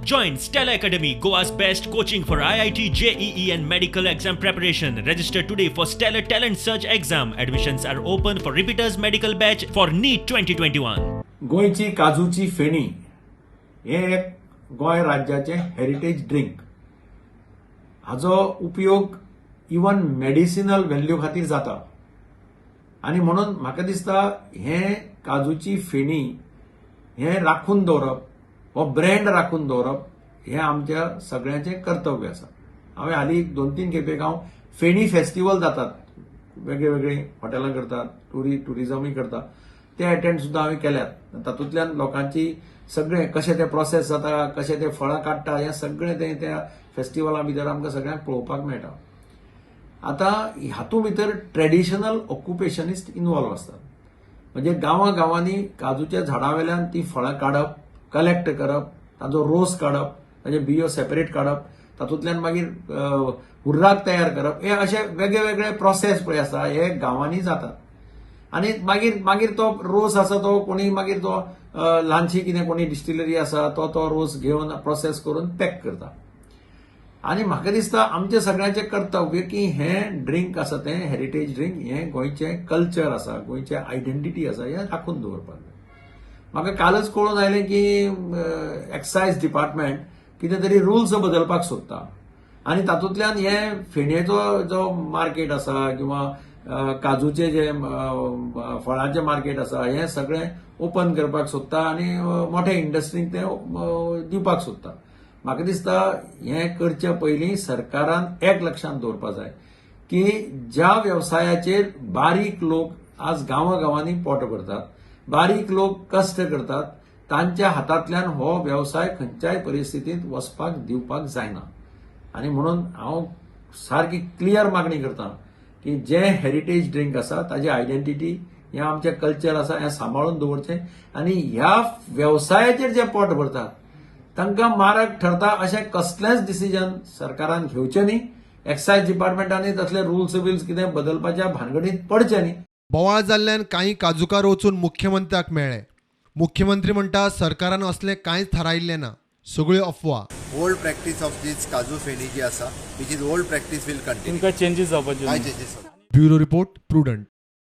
Join Stella Academy, Goa's best coaching for IIT, JEE, and medical exam preparation. Register today for Stellar Talent Search exam. Admissions are open for repeaters medical batch for NEET 2021. गोंयची काजूची फेणी हें एक Goa राज्याचें heritage drink. हाजो उपयोग even medicinal value खातीर जाता आनी म्हणून म्हाका दिसता, हें काजूची फेणी हें राखून दवरप, हो ब्रँड राखून दवरप हें आमच्या सगळ्यांचें कर्तव्य आसा. हांवें हालीं दोन तीन खेपेक हांव फेणी फेस्टिवल जातात, वेगळे वेगळे हॉटेलां करतात, टुरिजमूय करता, ते अटेंड सुद्दां हांवें केल्यात. तातूंतल्यान लोकांची सगळें कशें तें प्रोसेस जाता, कशें ते फळां काडटा, हें सगळें तें त्या फेस्टिवला भितर आमकां सगळ्यांक पळोवपाक मेळटा. आतां हातूंत भितर ट्रेडिशनल ऑक्युपेशनिस्ट इनवॉल्व आसतात, म्हणजे गांवां गांवांनी काजूच्या झाडां वेल्यान ती फळां काडप, कलेक्ट करप, ताजो रोस काडप, ताजे बियो सेपरेट काडप, तातूंतल्यान मागीर हुर्राक तयार करप, हे अशे वेगळे वेगळे प्रोसेस पळय आसा, हे गांवांनी जातात. आनी मागीर मागीर तो रोस आसा तो कोणी मागीर तो ल्हानशी कितें कोणी डिस्टिलरी आसा, तो तो रोस घेवन प्रोसेस करून पॅक करता. आनी म्हाका दिसता, आमचें सगळ्यांचें कर्तव्य की हें ड्रिंक आसा तें हेरिटेज ड्रिंक, हें गोंयचें कल्चर आसा, गोंयचें आयडेंटिटी आसा, हें राखून दवरपाक जाय. म्हाका कालच कळून आयलें की एक्सायज डिपार्टमेंट कितें तरी रुल्स बदलपाक सोदता आनी तातूंतल्यान हे फेणयेचो जो मार्केट आसा किंवा काजूचे जे फळांचें मार्केट आसा, हें सगळें ओपन करपाक सोदता आनी मोठ्या इंडस्ट्रींक तें दिवपाक सोदता. म्हाका दिसता, हें करचे पयलीं सरकारान एक लक्षांत दवरपा जाय की ज्या वेवसायाचेर बारीक लोक आज गांवां गांवांनी पोट भरतात, बारीक लोक कश्ट करतात, तांच्या हातांतल्यान हो वेवसाय खंयच्याय परिस्थितींत वचपाक दिवपाक जायना. आनी म्हणून हांव सारकी क्लियर मागणी करता की जे हेरिटेज ड्रिंक आसा, ताजी आयडेंटिटी, हें आमचें कल्चर आसा, हें सांबाळून दवरचें आनी ह्या वेवसायाचेर जे पोट भरतात तांकां मारक ठरता अशें कसलेंच डिसिजन सरकारान घेवचें न्ही. एक्सायज डिपार्टमेंटांनी तसले रुल्स बिल्स कितें बदलपाच्या भानगडीत पडचें न्ही. बोवाळ जाल्ल्यान कांय काजुकार वचून मुख्यमंत्र्याक मेळ्ळे. मुख्यमंत्री म्हणटा, सरकारान असलें कांयच थारायिल्लें ना, सगळ्यो अफवा. ओल्ड प्रॅक्टीस ऑफ these काजू फेणी जी आसा, which is old practice, will continue. तुमकां चेंजीस जावपाचे काय न्ही. Changes bureau report, prudent.